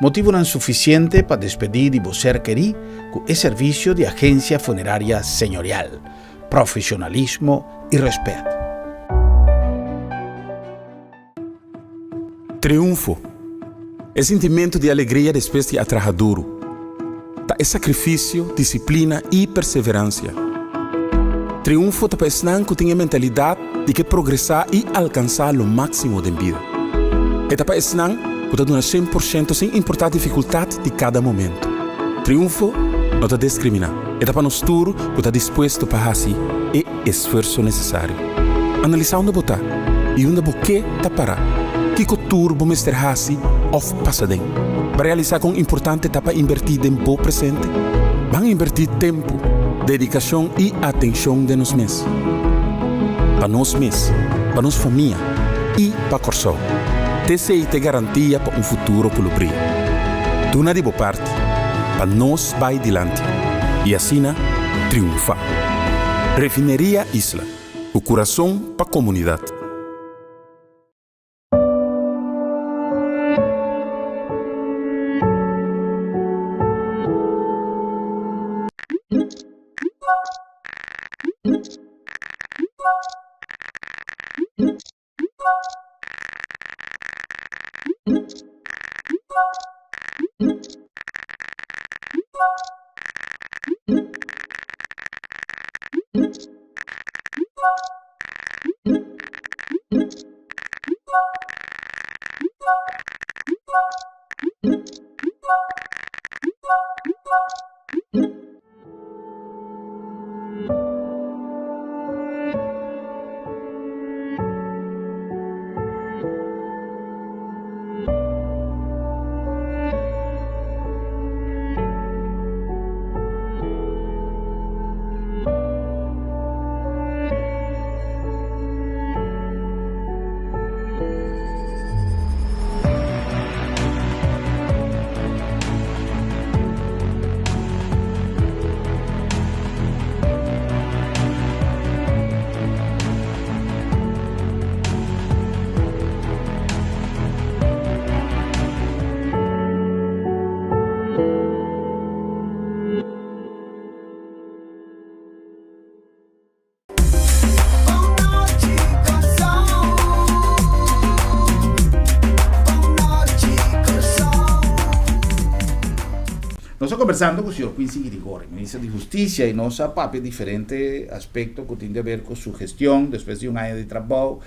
Motivonan sufisiente pa despedí di bo ser kerí ku e servisio di Agensia Funeraria Señorial, profesionalismo i rèspèt. Triunfo. E sintimentu di alegria despues di a traha duru. Ta e sakrifisio, disiplina i perseveransia. Triunfo ta pa esnan ku tin e mentalidat di ke progresá i alkansá lo máksimo den bida. E ta pa esnan ku ta duna 100% sin importá difikultat di kada momentu. Triunfo no ta deskriminá. E ta pa nos tur ku ta dispuesto pa hasi e esfuerso nesesario. Analisá unda bo ta i unda bo ke ta pará. Kiko tur bo mester hasi òf pasa den? Bo a realisá kon importante ta pa inbertí den bo presente? Ban inbertí tempu, dedikashon i atenshon den nos mes. Pa nos mes, pa nos famia i pa Kòrsou. T'esei ta e garantia pa un futuro ku lo bria. Duna di bo parti pa nos bai dilanti i asina triunfá. Refineria Isla, ku kurason pa komunidat. kombersando ku señor Quincy Girigorie, minister di Hustisia, i nos a papia diferente aspekto ku tin di haber ku su gestion despues di un aña di trabou,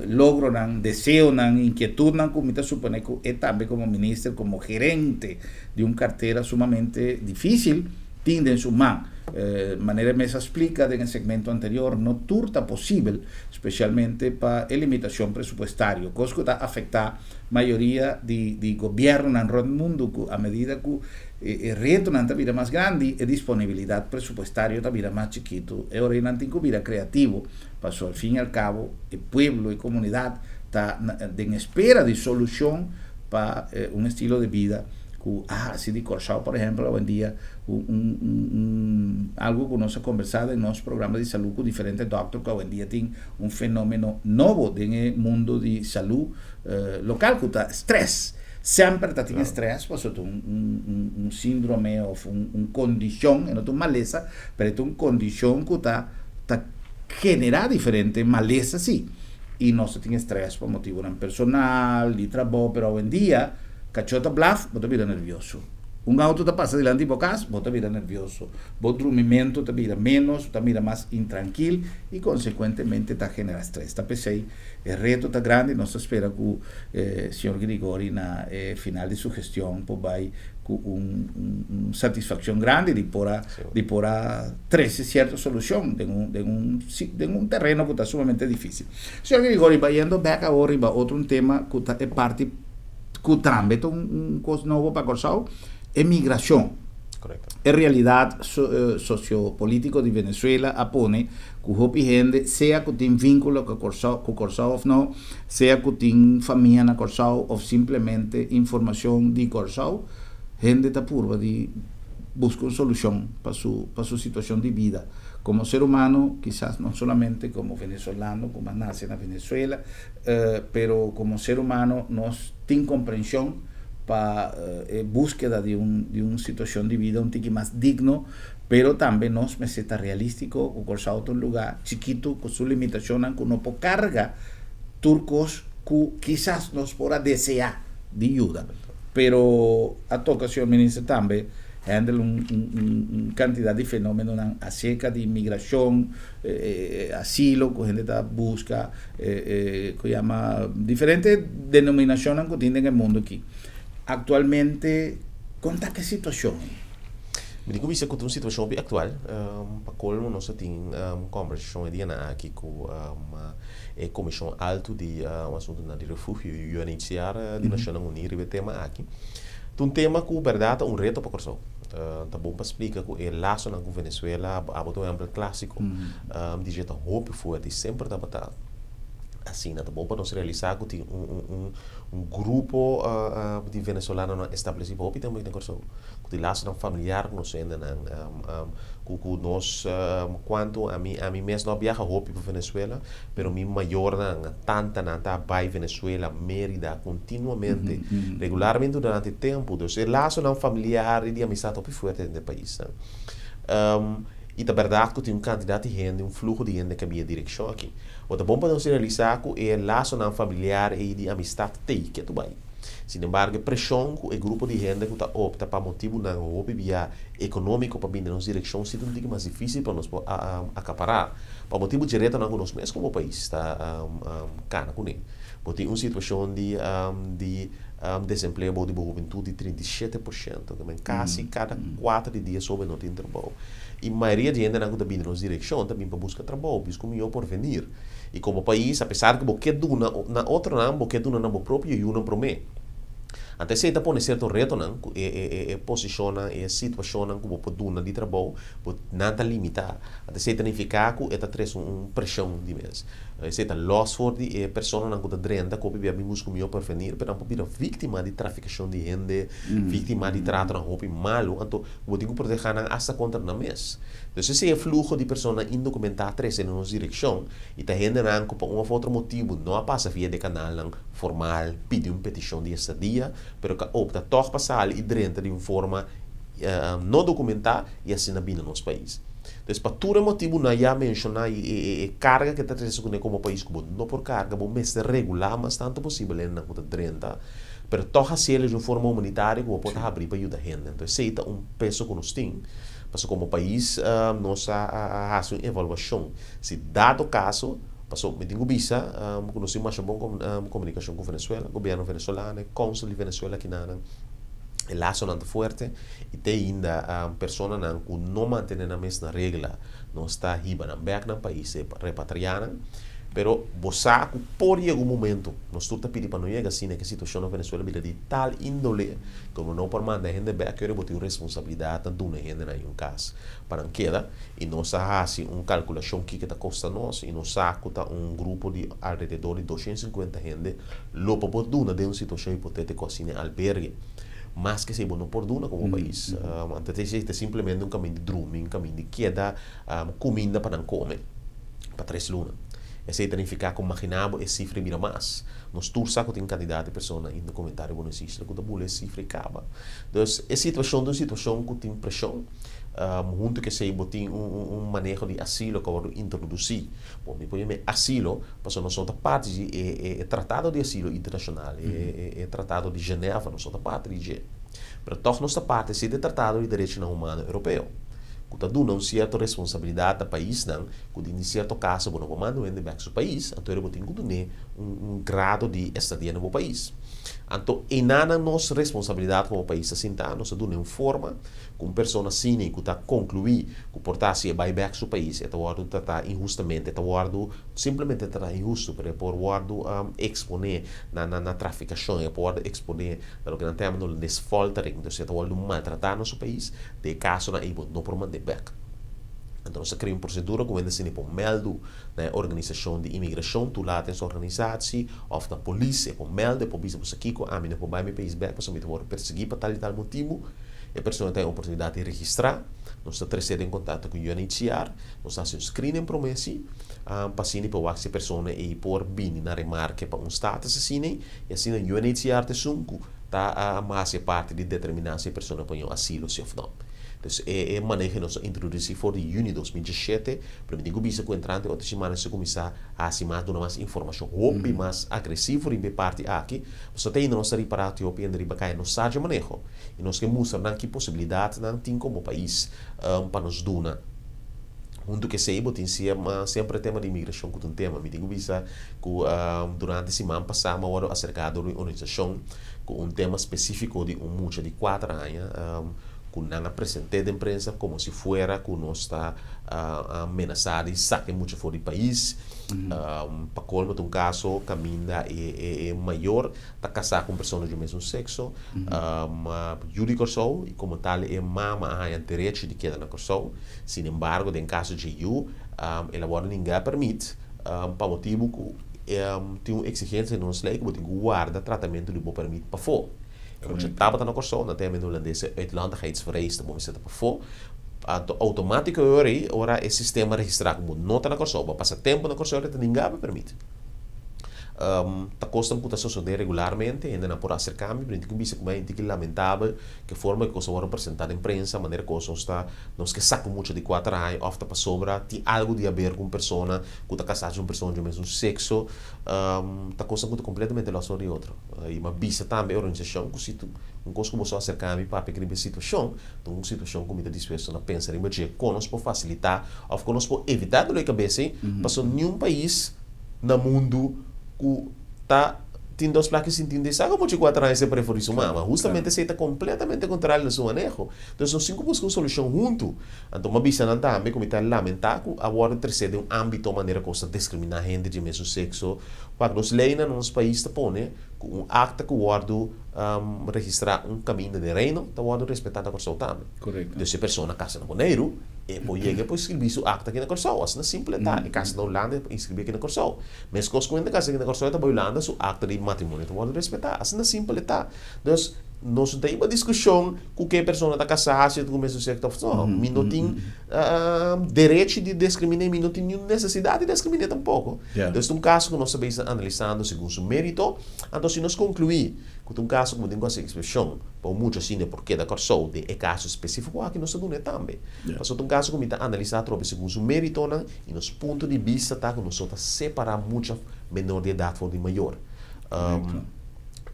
logronan, deseonan, inkietudnan ku mi ta supone ku e tambe komo minister, komo gerente di un kartera sumamente difísil tin den su man. Manera e mes a splika den e segmento anterior, no tur ta posibel, spesialmente pa e limitashon presupuestario, kos ku ta afektá mayoria di di gobièrnunan rònt mundu ku a medida ku e retonan ta bira mas grandi, e disponibilidat presupuestario ta bira mas chikitu. E ora ei nan tin ku bira kreativo, pasobra al fin i al kabo e pueblo, e komunidat ta den espera di solushon pa un estilo di bida ku a hasi di Kòrsou, por ehèmpel, awendia un un algu ku nos a kombersá den nos programa di salú ku diferente dòkter ku awendia tin un fenomeno nobo den e mundo di salú lokal ku ta stress. Semper ta tin stress pasobra ta un síndrome òf un kondishon, e no ta un malesa, pero e ta un kondishon ku ta ta generá diferente malesa sí. I nos ta tin stress pa motibunan personal, di trabou, pero awendia kachó ta blaf, bo ta bira nervioso. Un auto ta pasa dilanti di bo kas, bo ta bira nervioso. Bo drumimentu ta bira ménos, bo ta mira mas intrankil i konsekuentemente ta generá stress. Ta p'esei E reto ta grandi, nos ta spera ku señor Grigori na e final di su gestion por bai ku un un satisfakshon grandi di por a di por a trese sierto solushon den un den un den un tereno ku ta sumamente difisil. Señor Grigori, bayendo bek awor riba otro un tema ku ta e parti ku tambe ta un un kos nobo pa Kòrsou, e migrashon. E realidat socio-politico di Venezuela a pone ku hopi hende, sea ku tin vínkulo ku Kòrsou ku Kòrsou òf no, sea ku tin famia na Kòrsou òf simplemente informashon di Kòrsou, hende ta purba di buska un solushon pa su pa su situashon di bida komo ser humano, kisas no solamente komo venezolano ku a nase na Venezuela, pero komo ser humano nos tin komprenshon pa e búskeda di un di un situashon di bida un tiki mas digno. Pero tambe nos mester ta realístiko ku Kòrsou ta un lugá chikitu ku su limitashonnan ku no por karga tur kos ku kisas nos por a deseá di yuda. Pero a toka señor Minister tambe handle un un kantidat di fenómenonan aserka di migrashon, asilo ku hende ta buska, ku yama diferente denominashonnan ku tin den e mundu aki. Aktualmente kon ta ku e situashon ei? Mi tin ku bisa ku ta un situashon hopi aktual. Pa kolmo nos a tin kombersashon e dianan aki ku e Komishon Altu di Asuntunan di Refugio, UNHCR, di Nashonnan Uní riba e tema aki. Ta un tema ku bèrdat ta un reto pa Kòrsou. Ta bon pa splika ku e lasonan ku Venezuela, abo ta un ehèmpel klásiko, di dje ta hopi fuerte i semper tabata asina. Ta bon pa nos realisá ku tin un grupo di venezolanonan establesí pa hopi tempu aki na Kòrsou. Ku tin lasonan familiar ku nos hendenan, ku ku nos kuantu ami ami mes no a biaha hopi pa Venezuela, pero mi mayornan, tantanan ta bai Venezuela, Merida kontinuamente, regularmente durante tempu. Dus e lasonan familiar i di amistad ta hopi fuerte den e paisnan. I ta bèrdat ku tin un kantidat di hende, un fluho di hende ku a bia e direkshon aki. Bo ta bon pa nos realisá ku e lasonan familiar ei di amistad t'ei ke tu bai. Sin embargo, e preshon ku e grupo di hende ku ta opta pa motibunan hopi bia ekonómiko pa bini den nos direkshon si ta un tiki mas difísil pa nos por akapará pa motibu dje retonan ku nos mes komo pais ta kana kuné. Bo tin un situashon di di desempleo bou di bo hubentut di 37%, ke men kasi kada kuater di dies hoben no tin trabou. I mayoria di hendenan ku ta bini den nos direkshon ta bini pa buska trabou, buska un mihó porvenir. I komo pais, apesar ku bo ke duna na otronan, bo ke duna na bo propio yunan promé. Anto esei ta pone sierto retonan ku e e e posishonnan, e situashonnan ku bo por duna di trabou, bo nan ta limitá. Anto esei ta nifiká ku e ta trese un preshon di mes. Esei ta lòs for di e personanan ku ta drenta ku hopi bia bin buska un mihó porvenir, pero nan por bira víktima di trafikashon di hende, víktima di tratonan hopi malu. Anto bo tin ku protehá nan asta kontra nan mes. Dus esei e fluho di personanan indokumentá trese den nos direkshon i ta hendenan ku pa un òf otro motibu no a pasa via di e kanalnan formal pidi un petishon di estadia, pero ku a opta tòg pa sali i drenta di un forma no dokumentá i asina bini na nos pais. Dus pa tur e motibunan ya menshoná i e karga ku e ta trese kuné komo pais ku bo no por karga, bo mester regulá mas tantu posibel hendenan ku ta drenta. Pero tòg hasiel di un forma humanitario ku bo por ta habrí pa yuda hende. Anto esei ta un peso ku nos tin. Pasobra komo pais nos a hasi un evaluashon si dado kaso, pasobra mi tin ku bisa ku nos tin masha bon komunikashon ku Venezuela, gobièrnu venezolano, e kònsul di Venezuela akinanan, e lasonan ta fuerte i te ainda personanan ku no mantené nan mes na regla nos ta hiba nan bèk nan pais, e repatriá nan. Pero bo sa ku por yega un momento, nos tur ta pidi pa no yega asina, ku e situashon na Venezuela bira di tal índole ku bo no por manda hende bèk, kere bo tin un responsabilidat na duna e hendenan un kas pa nan keda. I nos a hasi un kalkulashon kiko ta kosta nos i nos sa ku ta un grupo di alrededor di 250 hende lo pa por duna den un situashon hipotétiko asina e albergue. Mas ke esei bo no por duna komo pais. Anto esei ta simplemente un kaminda di drumi, un kaminda di keda, kuminda pa nan kome. Pa tres luna. Esei ta nifiká ku maginá bo e sifra i bira mas. Nos tur sa ku tin kantidat di persona indokumentá riba nos isla ku ta bula e sifra i kaba. Dus e situashon ta un situashon ku tin preshon. Huntu ku esei bo tin un maneho di asilo ku a wòrdu introdusí. Bo mi por yama e asilo pasobra nos no ta parti di e tratado di asilo internashonal, e tratado di Genève, nos no ta parti di dje. Pero tòg nos ta parti si di e tratado di derechonan humano europeo, ku ta duna un sierto responsabilidat na paisnan ku den di sierto kaso bo no por manda un hende bèk su pais, anto bo tin ku dun'é un grado di estadia na bo pais. Anto einanan nos responsabilidat komo pais ta sinta, nos ta dun'é un forma ku un persona asina ku ta konkluí ku por ta si e bai bèk su pais e ta wòrdu tratá inhustamente, e ta wòrdu simplemente tratá inhustu, pero e por wòrdu eksponé na na trafikashon, e por wòrdu eksponé na loke nan ta yama holandes foltering, entonces e ta wòrdu maltratá na su pais, den e kasonan ei bo no por mand'é bèk. Anto nos a krea un prosedura ku hende asina por mèldu na e organisashon di imigrashon, toelatingsорganisatie, òf na polis, e por mèldu, e por bisa bo sa kiko, ami no por bai mi pais bèk pasobra mi ta wòrdu persiguí pa tal i tal motibu. E persona ta e oportunidat di registrá, nos ta tres'é den kontakto ku UNHCR, nos ta hasi un screening promé si, pa asina por wak si e persona ei por bini na remarke pa un status asina ei, i asina UNHCR ta esun ku ta hasi e parti di determiná si e persona por haña un asilo si òf no. Entonces e maneho nos a introdusí for di yüni 2017, pero mi tin ku bisa ku entrante otro simana nos a kuminsá hasi mas, duna mas informashon hopi mas agresivo riba e parti aki, pasobra te ainda nos ta ripará ku hopi hende riba kaya no sa dje maneho i nos ke mustra nan ki posibilidatnan tin komo pais pa nos duna. Huntu ku esei bo tin semper e tema di imigrashon ku ta un tema. Mi tin ku bisa ku durante siman pasá mi a wòrdu aserká dor un organisashon ku un tema spesífiko di un mucha di kuater aña ku nan a present'é den prensa komo si fuera ku nos ta menasá di saka e mucha for di pais. Pa kolmo ta un kaso kaminda e mayor ta kasá ku un persona di e mesun sekso, yu di Kòrsou i komo tal e mama a haña derecho di keda na Kòrsou. Sin embargo, den kaso dje yu, el a wòrdu ningá pèrmit pa motibu ku tin un eksigensia den nos lei ku bo tin ku warda tratamentu di bo pèrmit pafó. E mucha tabata na Kòrsou, nan ta yama den hulandes e uitlandigheidsvereiste, bo mester ta pafó. Anto outomátiko e ora ei, ora e sistema registrá ku bo no ta na Kòrsou, bo a pasa tempu na Kòrsou, e ta ningá bo pèrmit. Ta kosnan ku ta sosodé regularmente, hendenan por aserká mi, pero tin ku bisa ku mi tin ki lamentabel ku e forma ku kos a wòrdu presentá den prensa, manera kos nos ta nos ke saka mucha di kuater aña òf ta pasobra tin algu di haber ku un persona ku ta kasá ku un persona di e mesun sekso, ta kosnan ku ta kompletamente lòs for di otro. I mi a bisa tambe e organisashon ku si un kos ku boso aserká mi papia riba e situashon, ta un situashon ku mi ta dispuesto na pensa riba dje, kon nos por fasilitá òf kon nos por evitá dolor di kabesa ei, pasobra niun pais na mundu ku ta tin dos plaka sintindo e sa ku mucha ku a traha esei preferí su mama. Hustamente esei ta kompletamente kontrario na su maneho. Entonces nos tin ku buska un solushon huntu. Anto mi a bisa nan tambe ku mi ta lamentá ku a wòrdu tresé den un ámbito manera ku nos ta diskriminá hende di e mesun sekso. Wak nos leinan na nos pais ta pone ku un akta ku wòrdu registrá un kaminda den Reino ta wòrdu respetá na Kòrsou tambe. Entonces si e persona kasa na Boneiru e por yega e por inskribí su akta aki na Kòrsou. Asina simpel e ta. E kasa na Hulanda e por inskribí aki na Kòrsou. Meskos ku hende kasa aki na Kòrsou e ta bai Hulanda su akta di matrimonio ta wòrdu respetá. Asina simpel e ta. Dus, nos no ta hiba diskushon ku ke persona ta kasá, si e ta ku mesun sekto òf no. Mi no tin derechi di diskriminé, mi no tin niun nesesidat di diskriminé tampoko. Dus ta un kaso ku nos ta bezig analisando segun su mérito. Anto si nos konkluí ku ta un kaso ku bo tin ku hasi eksepshon pa un mucha asina por keda Kòrsou den e kaso spesífiko aki nos ta duna e tambe. Pasobra ta un kaso ku mi ta analisá atrobe segun su méritonan i nos punto di bista ta ku nos no ta separá mucha menor di edat for di mayor.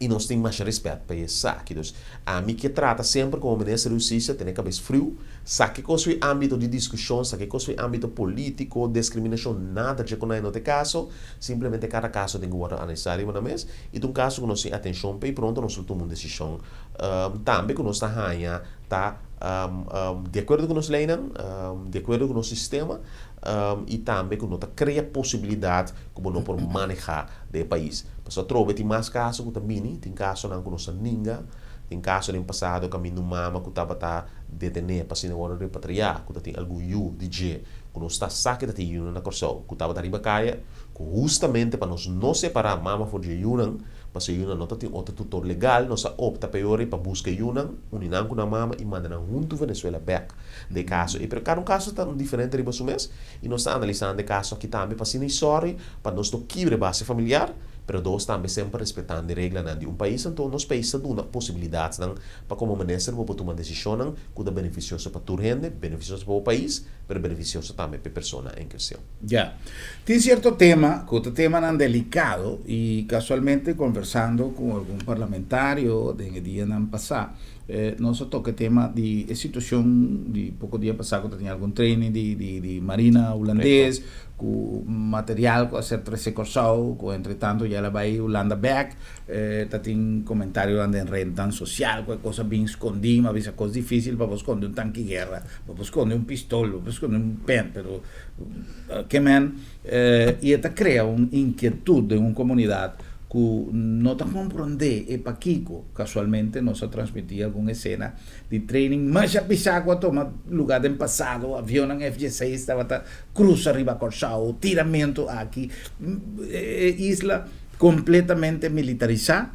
I nos tin masha rèspèt pa esaki. Dus, ami ke trata semper komo minister di hustisia, tene kabes friu, saka e kos for ámbito di diskushon, saka e kos for ámbito polítiko, diskriminashon, nada dje ku no ta e kaso. Simplemente kada kaso tin ku wòrdu analisá riba nan mes. I ta un kaso ku nos tin atenshon p'e i pronto nos lo tuma un desishon. Tambe ku nos ta haña ta di akuerdo ku nos leinan, di akuerdo ku nos sistema i tambe ku no ta krea posibilidat ku bo no por manehá den e pais. Pasobra atrobe tin mas kaso ku ta bini, tin kasonan ku nos a ninga, tin kaso den pasado kaminda un mama ku tabata detené pa asina wòrdu repatriá, ku ta tin algun yu di dje ku nos ta sa ke ta tin yunan na Kòrsou ku tabata riba kaya, ku hustamente pa nos no separá mama for dje yunan, pasobra e yunan no ta tin otro tutor legal, nos a opta pa e ora ei pa buska e yunan, uni nan ku nan mama i manda nan huntu Venezuela bèk. Den e kaso ei, pero kada un kaso ta diferente riba su mes i nos ta analisando e kaso aki tambe pa asina i sòri pa nos no kibra e base familiar, pero dos tambe semper respetando e reglanan di un pais, anto nos pais ta duna posibilidatnan pa komo minister bo por tuma desishonnan ku ta benefisioso pa tur hende, benefisioso pa bo pais, pero benefisioso tambe pa e persona en kestion. Ya. Tin sierto tema ku ta temanan delikado i kasualmente konversando ku algun parlamentario den e dianan pasá, Nos a toca e tema di e situacion di poco dia pasa cu ta tin algun training di di di marina hulandes cu material cu a ser trece Corsou cu entre tanto ya el a bay Hulanda bek. Ta tin comentarionan den rednan social cu e cos a bin scondi, mi a bisa cos dificil pa bo sconde un tanki guerra, pa bo sconde un pistol, pa bo sconde un pen, pero ke men y e ta crea un inquietud den un comunidad cu no ta comprende e pakico. Casualmente nos a transmití algun escena di training masha pisá cu a tuma lugar den pasado, avionnan F-16 tabata cruza riba Corsou, tiramento aki, e isla completamente militarisá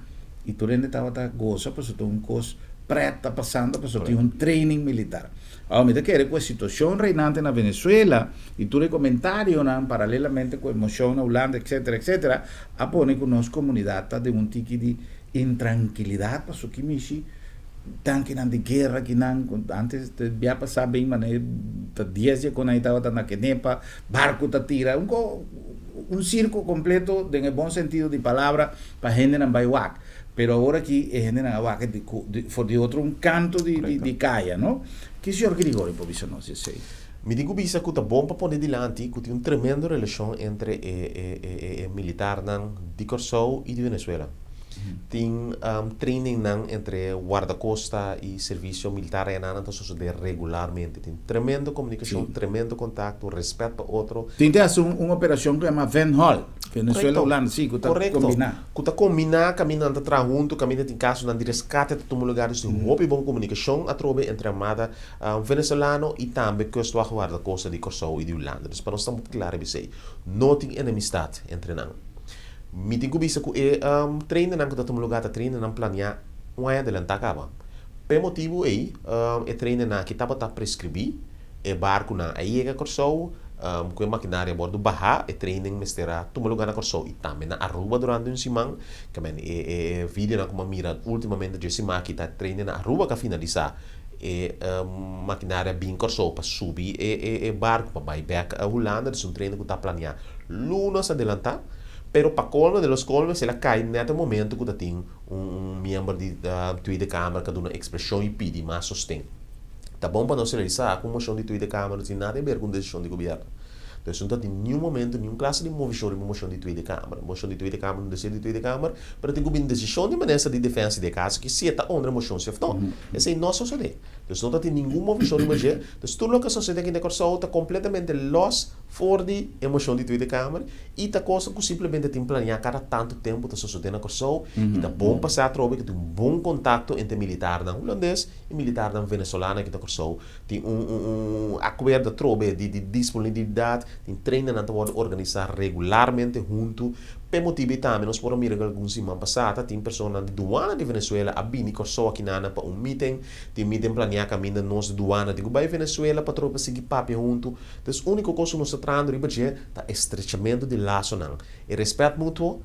y tur hende tabata goza pasobra ta un cos pret ta pasando pasobra tin un training militar. Awor mi ta kere cu e situacion reinante na Venezuela y tur e comentarionan paralelamente cu e mocion na Hulanda etcetera etcetera a pone cu nos comunidad ta den un tiki di Intrankilidat paso ki mishi tankinan di guera kinan ku antes te bia pasa bin mane ta dies dia kon ai tabata na Kenepa barku ta tira un ko un sirko kompleto den e bon sentido di palabra pa hendenan bai wak pero awor aki e hendenan a wak di ku for di otro un kanto di di kaya no ki señor Grigorio por bisa nos di esei? Mi tin ku bisa ku ta bon pa pone dilanti ku tin un tremendo relashon entre e e e e militarnan di Kòrsou i di Venezuela. Tin trainingnan entre Wardakosta i Servisio Militar Renan ta sosodé regularmente. Tin tremendo komunikashon, tremendo kontakto, rèspèt pa otro. Tin te hasi un operashon ku yama Venhol, Venezuela, Hulanda, sí, ku ta kombiná. Ku ta kombiná, kaminda nan ta traha huntu, kaminda tin kasonan di reskate ta tuma lugar. Dus tin hopi bon komunikashon atrobe entre Armada Venezolano i tambe Kustwacht Wardakosta di Kòrsou i di Hulanda. Dus pa nos ta hopi kla riba esei, no tin enemistat entre nan. Mi tin ku bisa ku e trainernan ku ta tuma lugá ta trainernan planiá un aña adelantá kaba. P'e motibu ei e trainernan aki tabata preskribí e barkunan a yega Kòrsou ku e makinaria a wòrdu bahá. E training mester a tuma lugá na Kòrsou i tambe na Aruba durante un siman. Kèmen e videonan ku mi a mira últimamente dje siman aki ta training na Aruba ku a finalisá e makinaria bin Kòrsou pa subi e barku pa bai bèk Hulanda. Des un training ku ta planiá Lunas adelantá, pero pa colmo de los colmes el a cay net e momento cu ta tin un miembro di Tweede Kamer ca duna expresion y pidi mas sosten. Ta bon pa nos realisa cu un mocion di Tweede Kamer no tin nada haber cu un decision di gobierno. Entonces no ta tin niun momento niun clase di movecion riba un mocion di Tweede Kamer. Mocion di Tweede Kamer un decision di Tweede Kamer, pero tin cu bin decision di Minister di Defensa di e caso aki si e ta honra e mocion si of no. Esey no a sosode. Entonces no ta tin ningun movecion riba dje. Entonces tur loke a sosode aki na Corsou ta completamente los For di e moshon di Tweede Kamer i ta kosnan ku simplemente tin planiá kada tantu tempu ta sosodé na Kòrsou i ta bon pa sa atrobe ku tin un bon kontakto entre militarnan hulandes i militarnan venezolano aki na Kòrsou. Tin un un akuerdo atrobe di di disponibilidat, tin treinennan ta wòrdu organisá regularmente huntu. P'e motibu ei tambe nos por a mira ku algun siman pasá ta tin personanan di duana di Venezuela a bini Kòrsou akinana pa un meeting. Tin meeting planiá kaminda nos di duana tin ku bai Venezuela pa atrobe pa sigui papia huntu. Dus úniko kos ku nos ta trahando riba dje ta estrechamentu di lasonan. E rèspèt mutuo,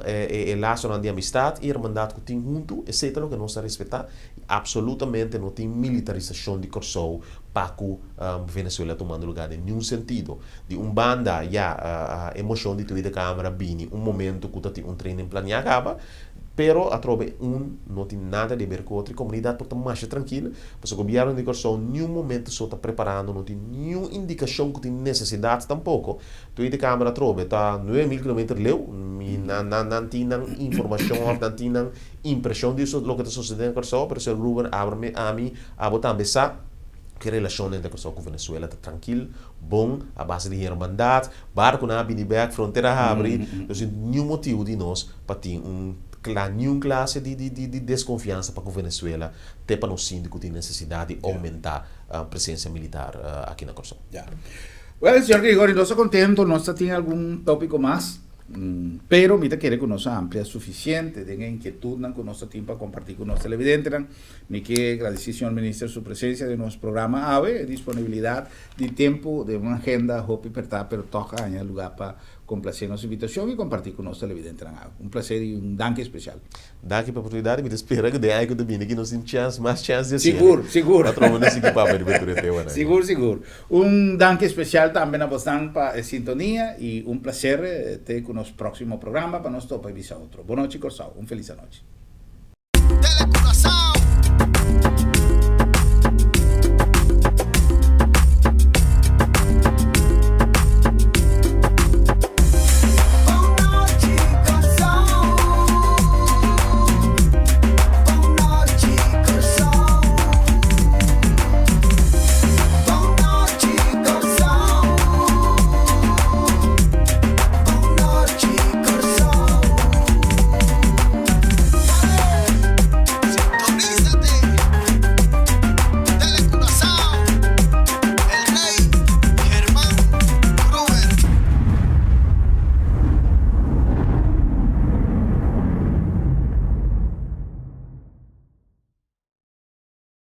e lasonan di amistat i hermandat ku tin huntu, esei ta loke nos ta respetá i apsolutamente no tin militarisashon di Kòrsou pa ku Venezuela tumando lugá den niun sentido. Di un banda ya e moshon di Tweede Kamer a bini un momento ku ta tin un training planiá kaba. Pero atrobe un no tin nada di ber ku otro i komunidat por ta masha trankil, pasobra gobièrnu di Kòrsou niun momento so ta preparando, no tin niun indikashon ku tin nesesidat tampoko. Tweede Kamer atrobe ta 9000 kilometer leu, mi nan nan nan tin nan informashon òf nan tin nan impreshon di loke ta sosodé na Kòrsou, pero señor Gruber abrami ami abo tambe sa ku e relashon entre Kòrsou ku Venezuela ta trankil, bon, a base di hermandat, barkunan a bini bèk, frontera a habri, no tin niun motibu di nos pa tin un kla niun klase di di di deskonfiansa pa ku Venezuela te pa nos sinti ku tin nesesidat di oumentá presensia militar aki na Kòrsou. Ya. Wèl, señor Gregorio, nos ta kontento, nos ta tin algun tópiko mas, pero mi ta kere ku nos a amplia sufisiente den e inkietudnan ku nos ta tin pa kompartí ku nos televidentenan. Mi ke gradisí señor Minister su presensia den nos programa awe, e disponibilidat di tempu den un agenda hopi pertá pero tòg a haña lugá pa Complace nos invitacion y comparti cu nos televidentenan awe. Un placer y un danki especial. Danki pa oportunidad y mi ta spera cu den aña cu ta bini aki nos tin chance, mas chance di haci'e. Sigur, sigur. Pa trobe nos sigui papia riba tur e temanan. Sigur, sigur. Un danki especial tambe na bosnan pa e sintonia y un placer te cu nos proximo programa pa nos topa y bisa otro. Bonochi Corsou. Un feliz anochi.